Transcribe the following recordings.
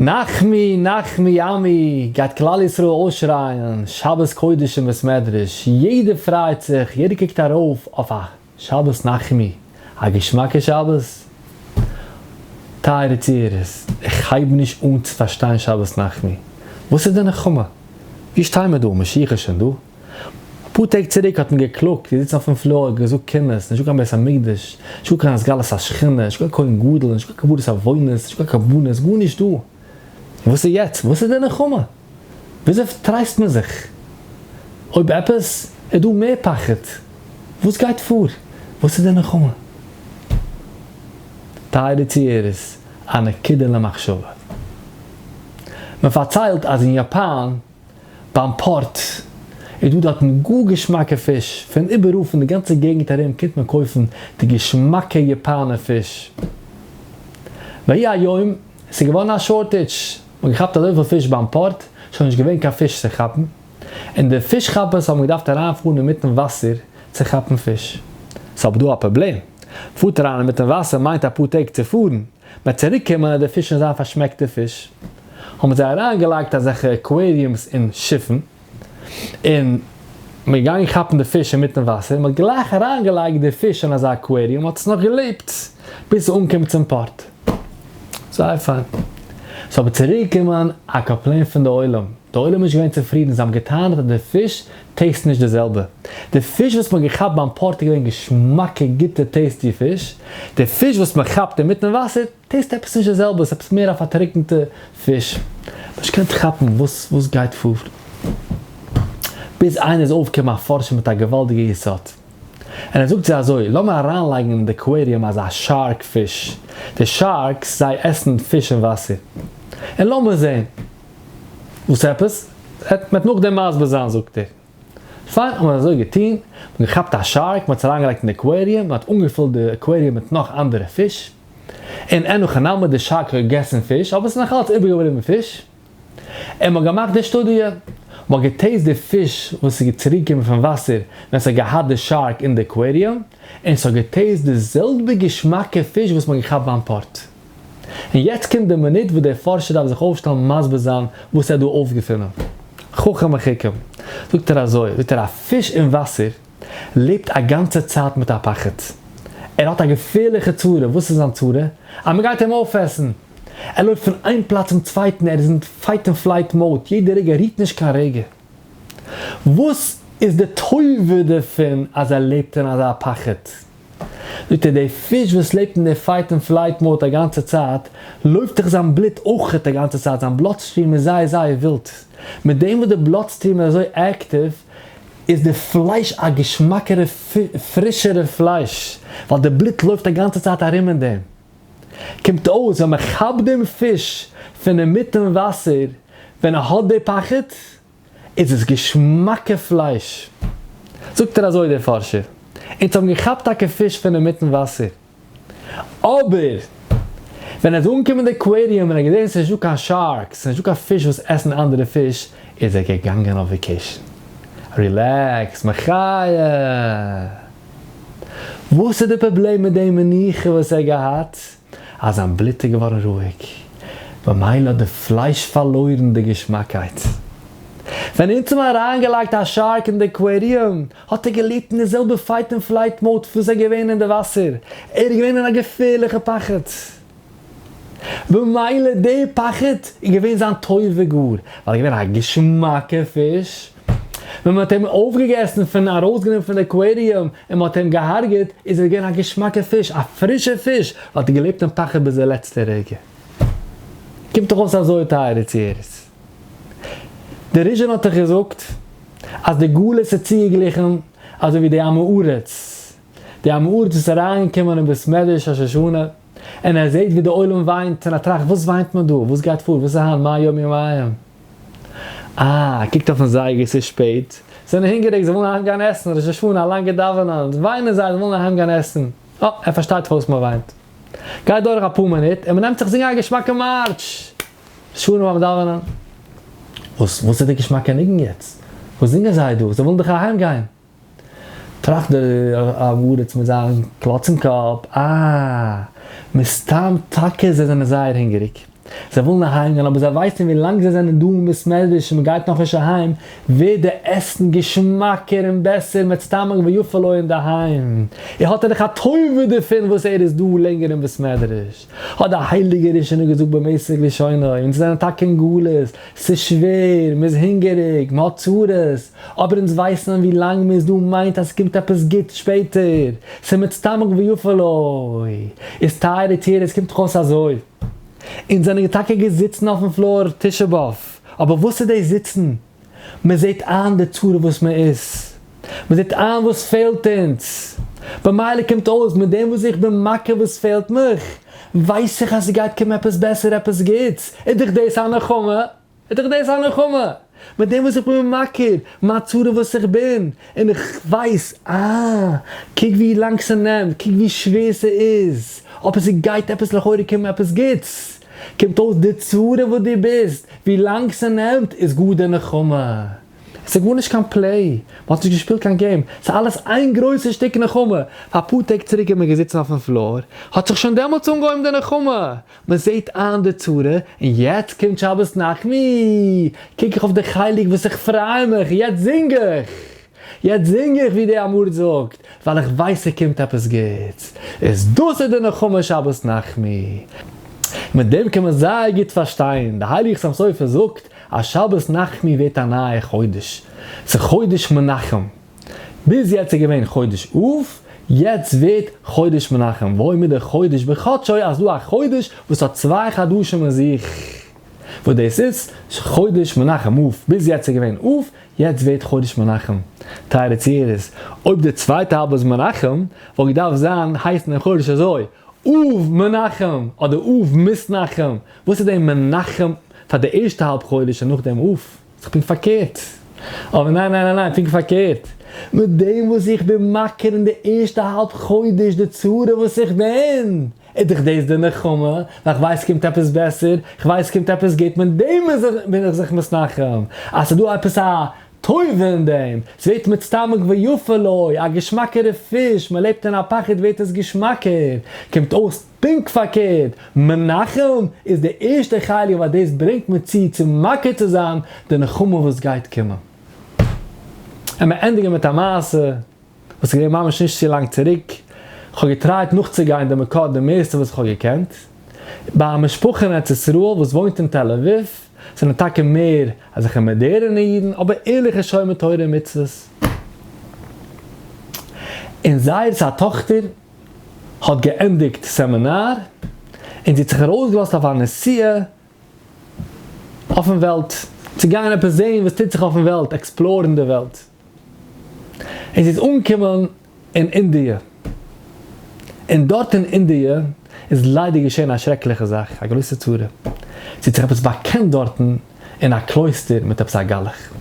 נחמי נחמי עמי גייט כלל ישראל אויסשרייען שבת קודש אין בית מדרש, יעדער פרייט זיך, יעדער קוקט ארויף אויף א שבת נחמי, א געשמאקע שבת. טייערע צוהערערס, איך הייב נישט אן צו פארשטיין שבת נחמי, וואס איז די נחמה? ווי שטיי מיר דא? משיח איז שוין דא? אפאר טעג צוריק האט מען געקלאגט, געזיצן אויפן floor, געזאגט קינות, נישטא קיין בית המקדש, נישטא קיין התגלות השכינה, נישטא קיין כהן גדול, נישטא קיין כפרת עוונות, נישטא קיין קרבנות, גארנישט דא. און וואס איז יעצט? וואס איז די נחמה? וויאזוי טרייסט מען זיך? אויב עפעס, איז דא מער פחד. וואס גייט פאר? וואס איז די נחמה? טייערע צוהערערס, א נקודה למחשבה. מען פארציילט אז אין יאפאן ביים port איז דא דארטן גאר געשמאקע פיש, פון איבעראל פון די גאנצע געגנט ארום קומט מען קויפן די געשמאקע יאפאנער פיש. ויהי היום, עס איז געווארן א shortage, מען האט געכאפט אזויפיל פיש ביים port, שוין נישט געווען קיין פיש צו כאפן, און די פיש כאפערס האבן געדארפט אריינפארן אינמיטן וואסער צו כאפן פיש. ס'איז אבער דא א פראבלעם, פארט אריין אינמיטן וואסער מיינט אפאר טעג צו פארן, מ'וועט צוריק קומען אז די פיש שוין זיין פארשמעקטע פיש, האבן זיי אריין געלייגט אזעלכע aquariums אין שיפן, און מ'איז געגאנגען כאפן די פיש אינמיטן וואסער, מ'האט גלייך אריין געלייגט די פיש אין אזא aquarium, האט עס נאך געלעבט ביז ס'איז אנגעקומען צום port. זייער פיין. ס'איז אבער צוריק געקומען א complaint פון די עולם, די עולם איז נישט געווען צופרידן, זיי האבן געטענה'ט אז די פיש taste נישט די זעלבע. די פיש וואס מ'האט געכאפט ביים port איז געווען געשמאקע גוטע tasty פיש, די פיש וואס מ'כאפט אינמיטן וואסער taste עפעס נישט די זעלבע, ס'איז עפעס מער א פארטריקענטע פיש. מ'האט נישט געקענט כאפן וואס וואס גייט פאר. ביז איינער איז אויפגעקומען א פארשער מיט א געוואלדיגע יסוד. און ער זאגט זיי אזוי, לאמיר אריינלייגן אין די aquarium אזא shark פיש, די sharks זיי עסן פיש אין וואסער, און לאמיר זען. וואס עפעס? מ'וועט נאכדעם מסביר זיין זאגט ער. פיין האט מען אזוי געטון, מ'האט געכאפט א shark, מ'האט עס אריינגעלייגט אין די aquarium, מ'האט אנגעפילט די aquarium מיט נאך אנדערע פיש, און אין הכי נמי די shark האט געגעסן פיש, אבער עס איז נאך אלץ איבערגעבליבן פיש, און מ'האט געמאכט די שטודיע, מ'האט גע taste די פיש וואס איז צוריקגעקומען פון וואסער ווען ס'האט געהאט די shark אין די aquarium, און ס'האט גע taste די זעלבע געשמאקע פיש וואס מ'האט געכאפט ביים port. און יעצט קומט די מינוט וואס דער פארשער דארף זיך אויפשטעלן מסביר זיין וואס ער האט דא אויפגעפונען. חכם מחוכם. זאגט ער אזוי, זאגט ער א פיש אין וואסער לעבט א גאנצע צייט מיט א פחד. ער האט א געפערליכע צרה, וואס איז זיין צרה? אז מען גייט אים אויפעסן! ער לויפט פון איין פלאץ צום צווייטן, ער איז אין fight and flight mode יעדע רגע, ער רוהט נישט קיין רגע. וואס איז די טובה דערפון אז ער לעבט אין אזא פחד? זאגט ער, די פיש וואס לעבט אין די fight and flight mode א גאנצע צייט, לויפט דאך זיין בלוט אויכעט א גאנצע צייט, זיין blood stream איז זייער זייער ווילד, מיט דעם וואס די blood stream איז אזוי active, איז די פלייש א געשמאקערע פרישערע פלייש, ווייל די בלוט לויפט א גאנצע צייט ארום אין דעם. קומט אויס ווען מען כאפט דעם פיש פון אינמיטן וואסער ווען ער האט די פחד, איז עס געשמאקע פלייש. זאגט ער אזוי דער פארשער, אונז האבן געכאפט טאקע פיש פון אינמיטן וואסער, אבער ווען ער איז אנגעקומען אין די aquarium און ער האט געזען ס'איז נישטא קיין sharks, ס'איז נישטא קיין פיש וואס עסן אנדערע פיש, איז ער געגאנגען אויף vacation. Relax, מחיה! וואס איז די פראבלעם מיט די מנוחה וואס ער האט געהאט? אז זיין בלוט איז געווארן רואיג, במילא האט די פלייש פארלוירן די געשמאקייט. ווען אונז האבן אריינגעלייגט א shark אין די aquarium, האט ער געלעבט אין די זעלבע fight and flight mode וואס ער איז געווען אין די וואסער, ער איז געווען אין א געפערליכע פחד. במילא די פחד איז געווען זיין טובה גאר, ווייל ער איז געווען א געשמאקע פיש, ווען מען האט אים אויפגעגעסן פון ארויסגענומען פון די aquarium און מען האט אים געהארגעט, איז ער געווען א געשמאקע פיש, א פרישע פיש, ווייל האט ער געלעבט אין פחד ביז די לעצטע רגע. קומט דאך אויס אזוי טייערע צוהערערס. דער ריזשינער האט דאך געזאגט אז די גלות איז צוגעגליכן אזוי ווי די עם הארץ, די עם הארץ איז אריינגעקומען אין בית מדרש ראש השנה, און ער זעט ווי די עולם וויינט, און ער טראכט וואס וויינט מען דא, וואס גייט פאר, וואס איז היינט, מה יום יומיים? אה, ער קוקט אויפן זייגער, ס'איז שפעט, זיי זענען הונגעריג, זיי ווילן אהיים גיין עסן, ראש השנה, א לאנגע דאווענען, וויינען זיי, זיי ווילן אהיים גיין עסן, אה, ער פארשטייט פארוואס מען וויינט. גייט דורך אפאר מינוט, און מען נעמט זיך זינגען א געשמאקע מארטש, ראש השנה ביים דאווענען. וואס, וואס איז די געשמאקע ניגון יעצט? וואס זינגען זיי דא? זיי ווילן דאך אהיים גיין. טראכט דער עם הארץ מיט זיין קלאץ אין קאפ, אה, מסתם טאקע זיי זענען זייער הונגעריג. זיי ווילן אהיים גיין אבער זיי ווייסן ווי לאנג זיי זענען דא אין בית מדרש און מען גייט נאכנישט אהיים ווערט די עסן געשמאקער און בעסער מצטמק ויפה לו אינדערהיים. ער האט ער דאך א טובה דערפון וואס ער איז דא לענגער אין בית מדרש. האט דער הייליגער ריזשינער געזאגט במתק לשונו, אונז זענען טאקע אין גלות, ס'איז שווער, מ'איז הונגעריג, מ'האט צרות, אבער אונז ווייסן ווי לאנג מ'איז דא מיינט אז ס'קומט עפעס גוט שפעטער, ס'איז מצטמק ויפה לו. איז טייערע טיער עס קומט דאך אויס אזוי, אונז זענען טאקע געזיצן אויפן floor תשעה באב, אבער וואס איז דאס זיצן? מען זעט איין די צרה וואס מען איז, מען זעט איין וואס פעלט אונז, במילא קומט אויס מיט דעם וואס איך בין מכיר וואס פעלט מיך, ווייס איך אז ס'גייט קומען עפעס בעסער עפעס גוטס, איז דאך דאס א נחמה, איז דאך דאס א נחמה, מיט דעם וואס איך בין מכיר מיין צרה וואס איך בין, און איך ווייס, אה, קוק ווי לאנג ס'נעמט, קוק ווי שווער ס'איז, אבער ס'גייט עפעס לכאורה קומען עפעס גוטס. קומט אויס די צרה וואס דו ביסט, ווי לאנג ס'נעמט, איז גאר די נחמה. עס איז גארנישט קיין play, מ'האט נישט געשפילט קיין game, ס'איז אלעס איין גרויסע שטיק נחמה. פאר אפאר טעג צוריק איז מען געזיצן אויפן floor, האט זיך שוין דעמאלטס אנגעהויבן די נחמה. מען זעט איין די צרה, און יעצט קומט שבת נחמו, קוק איך אויף די חלק וואס איך פריי מיך, יעצט זינג איך. יעצט זינג איך ווי די אמור זאגט, ווייל איך ווייס ס'קומט עפעס גוטס. איז דאס איז די נחמה שבת נחמו. מיט דעם קען מען זייער גוט פארשטיין, די הייליגע חתם סופר זאגט אז שבת נחמו ווערט א נייע חודש, ס'איז חודש מנחם. ביז יעצט איז געווען חודש אב, יעצט ווערט חודש מנחם, וואו מיט די חודש בחדשו אז דא א חודש וואס האט צוויי חדשים אין זיך, וואס דאס איז חודש מנחם אב, ביז יעצט איז געווען אב, יעצט ווערט חודש מנחם. טייערע צוהערערס, אויב די צווייטע האלב איז מנחם, וואלט געדארפט זיין הייסן דעם חודש אזוי, אב מנחם אדער אב מתנחם. וואס איז דער מנחם פאר די ערשטע האלב חודש און נאכדעם אב? ס'איז פונקט פארקערט. אבער ניין ניין ניין ניין, פונקט פארקערט. מיט דעם וואס איך בין מכיר אין די ערשטע האלב חודש די צרה וואס איך בין, איז דאך דאס די נחמה, ווייל איך ווייס ס'קומט עפעס בעסער, איך ווייס ס'קומט עפעס גוט, מיט דעם בין איך זיך מתנחם, אז ס'איז דא עפעס א טובה אין דעם, ס'ווערט מצטמק ויפה לו, א געשמאקערע פיש, מ'לעבט אין א פחד ווערט עס געשמאקער, קומט אויס פונקט פארקערט, מנחם איז די ערשטע חלק ווייל דאס ברענגט מיר צו צו מכיר צו זיין די נחמה וואס גייט קומען. און מיר ענדיגן מיט א מעשה. וואס איז געווען ממש נישט צו לאנג צוריק, כ'האב געטרייט נאכצוגיין די מקור די מערסטע וואס כ'האב געקענט, ביי א משפחה אין ארץ ישראל וואס וואוינט אין תל אביב, זענען טאקע מער אזעלכע מאדערענע אידן, אבער ערליכע שומר תורה ומצוות, און זייערס א טאכטער האט געענדיגט סעמינאר, און זי האט זיך ארויסגעלאזט אויף א נסיעה אויפן וועלט, צו גיין עפעס זעהן וואס טוט זיך אויפן וועלט, explore ן די וועלט. און זי איז אנגעקומען אין אינדיע, און דארט אין אינדיע איז ליידער געשען א שרעקליכע זאך, א גרויסע צרה, זי האט זיך עפעס באקענט דארטן אין א קלויסטער מיט עפעס א גלח,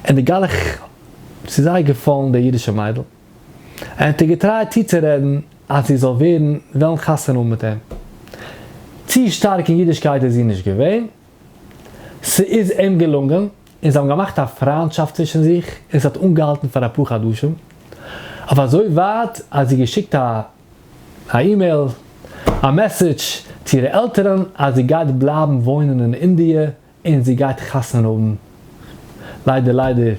און די גלח, ס'איז זייער געפאלן די אידישע מיידל, ער האט איר געטרייט צוצורעדן אז זי זאל ווערן וועלן חתונה האבן מיט אים. צו שטארק אין אידישקייט איז זי נישט געווען. ס'איז אים געלונגען און זיי האבן געמאכט א פריינטשאפט צווישן זיך און ס'האט אנגעהאלטן פאר אפאר חדשים. אויף אזוי ווייט אז זי געשיקט א א אימעיל, א message צו אירע עלטערן אז זי גייט בלייבן וואוינען אין אינדיע און זי גייט חתונה האבן, ליידער ליידער,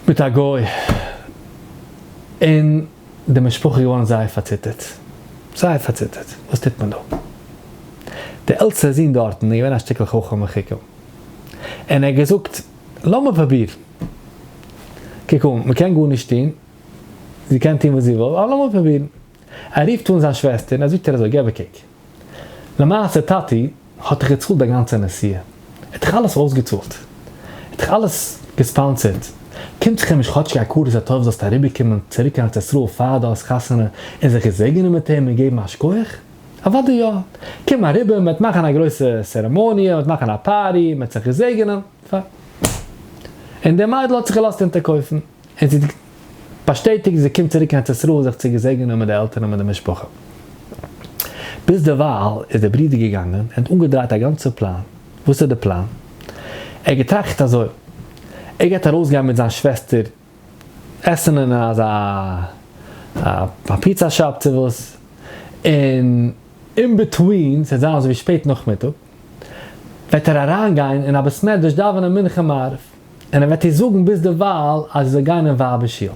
מיט א גוי, און די משפחה איז געווארן זייער פארציטערט, זייער פארציטערט, וואס טוט מען דא? דער עלטסטער זון דארטן איז געווען א שטיקל חכם מחוכם, און ער האט געזאגט, לאמיר פרובירן, קוק אן, מען קען גארנישט טון, זי קען טון וואס זי וויל, אבער לאמיר פרובירן. ער רופט אן זיין שוועסטער און ער זאגט איר אזוי, געב א קוק, למעשה טאטי האט דיך געצאלט די גאנצע נסיעה, ער האט דיך אלעס אויסגעצאלט, ער האט דיך אלעס געספאנסערט, קומט זיך אים נישט כאטשיג הכרת הטוב זאלסט אריבערקומען צוריק קיין ארץ ישראל פאר דו האסט חתונה און זיך געזעגענען מיט אים און געבן א שכוח? אוודאי יא! קום אריבער, מען וועט מאכן א גרויסע צערעמאניע, מען וועט מאכן א party, מען וועט זיך געזעגענען, פיין. און די מיידל האט זיך געלאזט אונטערקויפן, און זי האט באשטעטיגט זי קומט צוריק קיין ארץ ישראל זיך צו געזעגענען מיט די עלטערן און מיט די משפחה. ביז דערווייל איז דער ברודער געגאנגען און האט אנגעדרייט א גאנצע פלאן. וואס איז די פלאן? ער האט געטראכט אזוי, ער גייט ארויסגיין מיט זיין שוועסטער עסן אין אזא א pizza shop צו וואס, און. אין between, ס'וועט זיין אזויווי שפעט נאכמיטאג, וועט ער אריינגיין אין א בית מדרש דאווענען מנחה מעריב, און ער וועט איר זאגן ביז דערווייל אז זי זאל גיין אין ווייבער שול.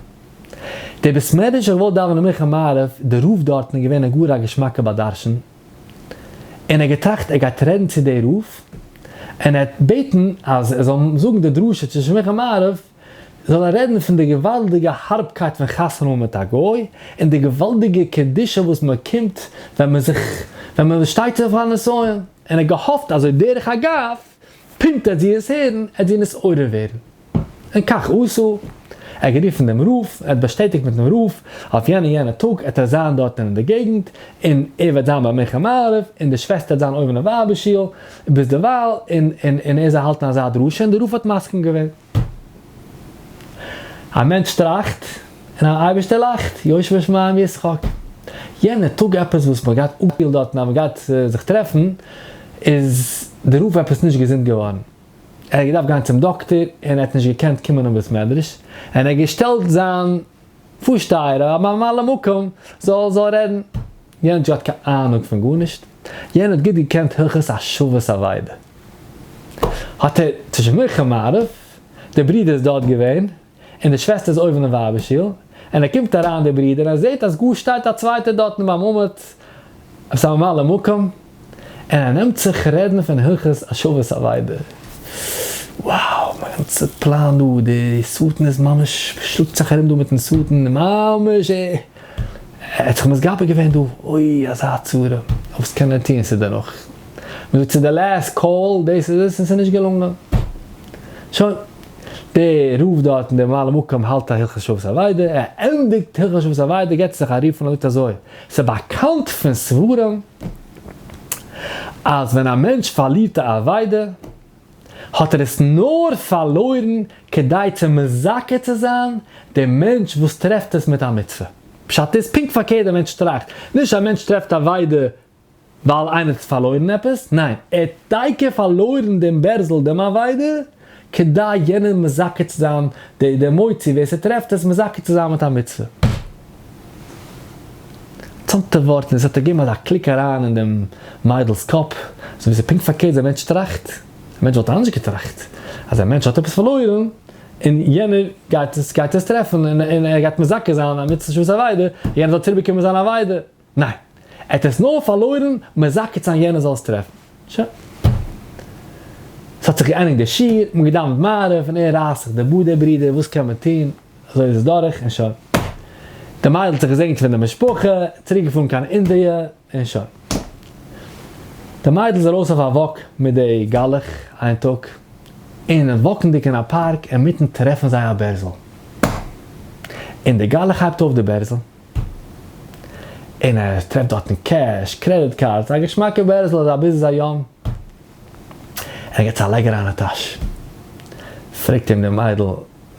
די בית מדרש איך וואלט דאווענען מנחה מעריב, די רב דארטן איז געווען א גאר א געשמאקע בעל דרשן, און ער האט געטראכט ער גייט רעדן צו די רב, און ער האט בעטן אז ער זאל זאגן די דרשה צווישן מנחה מעריב, זאל ער רעדן פון די געוואלדיגע הארבקייט פון חתונה האבן מיט א גוי, און די געוואלדיגע קדושה וואס מען באקומט ווען מען זיך ווען מען שטייט אויף א נסיון, און ער האט געהאפט אזוי דרך אגב, פונקט עט זי עס הערן, עט זי נתעורר ווערן. און כך עשו, ער האט גערופן דעם רב, ער האט באשטעטיגט מיטן רב, אויף יענע יענע טאג עט ער זיין דארטן אין די געגנט, און ער וועט זיין ביי מנחה מעריב, און די שוועסטער וועט זיין אויבן אין ווייבער שול, ביזדערווייל, און און און ער זאל האלטן אזא דרשה, און דער רב האט מסכים געווען. א מענטש טראכט, און א אייבערשטער לאכט, יושב בשמים ישחק. יענע טאג עפעס וואס מען גייט אפגעפילט דארטן אז מען גייט זיך טרעפן, איז דער רב עפעס נישט געזונט געווארן. ער האט געדארפט גיין צום דאקטער און ער האט נישט געקענט קומען אין בית מדרש, און ער האט געשטעלט זיין פארשטייער, א ממלא מקום, זאל זאל רעדן. יענער האט נישט געהאט קיין אהנונג פון גארנישט, יענער האט גוט געקענט הלכות השבת אבידה. האט ער צווישן מנחה מעריב, דער ברודער איז דארט געווען, און די שוועסטער איז אויבן אין ווייבער שול, און ער קומט אריין דער ברודער און ער זעט אז גאר שטייט א צווייטער דארטן ביים עמוד, עפעס א ממלא מקום, און ער נעמט זיך רעדן פון הלכות השבת אבידה. Wow, מיין גאנצע פלאן דא, די שטן איז ממש, שלאגט זיך ארום דא מיטן שטן, ממש ער האט זיך מתגבר געווען דא, אוי אזא צרה, אבער וואס קען ער טון, ס'איז דערנאך, מ'זאגט ס'איז די last call, דאס איז עס, און ס'איז נישט געלונגען. שוין. דער רב דארט אין דער ממלא מקום האלט א הלכות השבת אבידה, ער ענדיגט הלכות השבת אבידה געט ער זיך א רוף און ער זאגט אזוי, ס'איז באקאנט פון ספרים אז ווען א מענטש פארלירט א אבידה האט ער עס נאר פארלוירן כדי צו מזכה צו זיין דעם מענטש וואס טרעפט עס מיט א מצוה. פשט איז פונקט פארקערט דער מענטש טראכט, נישט א מענטש טרעפט אבידה ווייל איינער האט פארלוירן עפעס? ניין, ער האט דייקא פארלוירן דעם בערזל דעם אבידה, כדי יענעם מזכה צו זיין, דער דער מוציא ווער ס'טרעפט עס מזכה צו זיין מיט א מצוה. אינטערעסאנטע ווארט, און עס האט געגעבן אזא קליק אריין אין דעם מיידל'ס קאפ, אזוי ווי ס'איז פונקט פארקערט ווי א מענטש טראכט, א מענטש וואלט אנדערש געטראכט, אז א מענטש האט עפעס פארלוירן, און יענער גייט עס גייט עס טרעפן, און און ער גייט מזכה זיין א מצוה השבת אבידה, יענער זאל צוריקבאקומען זיין אבידה. ניין. ער האט עס נאר פארלוירן מזכה צו זיין יענער זאל עס טרעפן. שוין. ס'האט זיך געענדיגט די שיעור, מ'האט געדאווענט מעריב, און ער רייסט זיך די בארד דער ברודער, וואס קען מען טון, אזוי איז עס דורך, און שוין. די מיידל האט זיך געזעגנט פון די משפחה, צוריק געפארן קיין אינדיע, און שוין. די מיידל איז ארויס אויף א walk מיט די גלח איין טאג, און walk נדיג אין א פארק, אינמיטן טרעפן זיי א בערזל. און די גלח הייבט אויף די בערזל, און ער טרעפט דארטן cash, credit cards, א געשמאקע בערזל אזא ביז איז א ים, ער געט זיך א לייג אריין אין טאש, פרעגט אים די מיידל,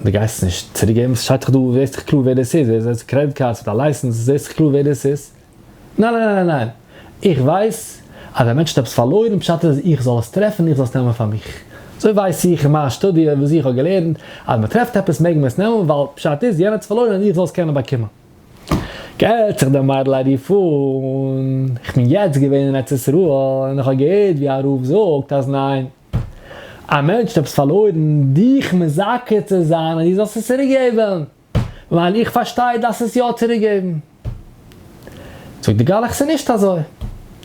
דו גייסט עס נישט צוריק געבן? ס'שטייט דאך דא, זעסט דאך קלאר ווער דאס איז, עס איז credit cards מיט א license, זעסט דאך קלאר ווער דאס איז. ניין ניין ניין ניין, איך ווייס אז א מענטש האט עפעס פארלוירן, פשט איז אז איך זאל עס טרעפן, איך זאל עס נעמען פאר מיך. אזוי ווייס איך אין מיין שטודיע וואס איך האב געלערנט, אז מען טרעפט עפעס מעג מען עס נעמען, ווייל פשט איז יענער האט עס פארלוירן און איך זאל עס קענען באקומען. געט זיך די מיידל א רוף אן, איך בין יעצט געווען אין ארץ ישראל און איך האב געהערט ווי א רב זאגט אז ניין, א מענטש האט עפעס פארלוירן, דיך מזכה צו זיין אז דו זאלסט עס צוריק געבן. ווייל איך פארשטיי דארפסט עס יא צוריק געבן. זאגט די גלח ס'איז נישט אזוי,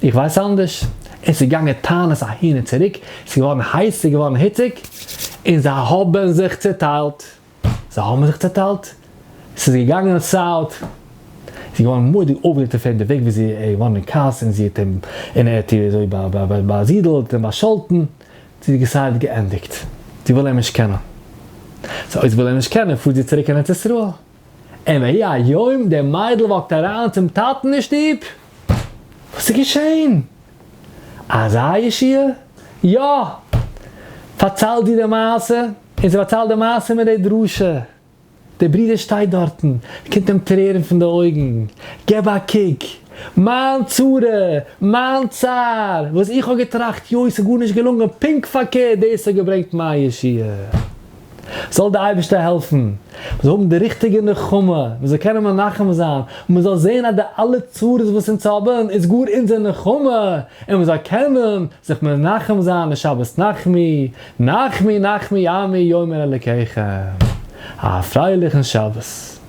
איך ווייס אנדערש. און ס'איז געגאנגען טענות אהין און צוריק, ס'איז געווארן הייס, ס'איז געווארן היציג, און זיי האבן זיך צוטיילט. זיי האבן זיך צוטיילט? ס'איז געגאנגען south. זי איז געווארן מורא'דיג אויפגערעגט אויף אים, די וועג ווי זי איז געווארן אין כעס און זי האט אים, און ער האט איר אזוי באזידלט און באשאלטן. זי האט decided געענדיגט. זי וויל אים נישט קענען. so אויב זי וויל אים נישט קענען פארט זי צוריק אין ארץ ישראל. און ויהי היום די מיידל walk ט אריין צום טאטן אין שטוב. וואס איז געשען? אזא ישועה? יא! פארציילט זי די מעשה, און זי פארציילט די מעשה מיט די דרשה. דער ברודער שטייט דארטן, קומט אים טרערן פון די אויגן, געב א קוק, מיין צרה, מיין צער, וואס איך האב געטראכט, יוי ס'איז גארנישט געלונגען, פונקט פארקערט, דאס האט געברענגט מיין ישועה. זאל די אייבערשטער העלפן מען זאל האבן די ריכטיגע נחמה, מען זאל קענען מנחם זיין, און מען זאל זען אז די אלע צרות וואס אונז האבן איז גאר אונזער נחמה, און מען זאל קענען זיך מנחם זיין לשבת נחמו, נחמו נחמו עמי יאמר אלוקיכם. א פרייליכן שבת.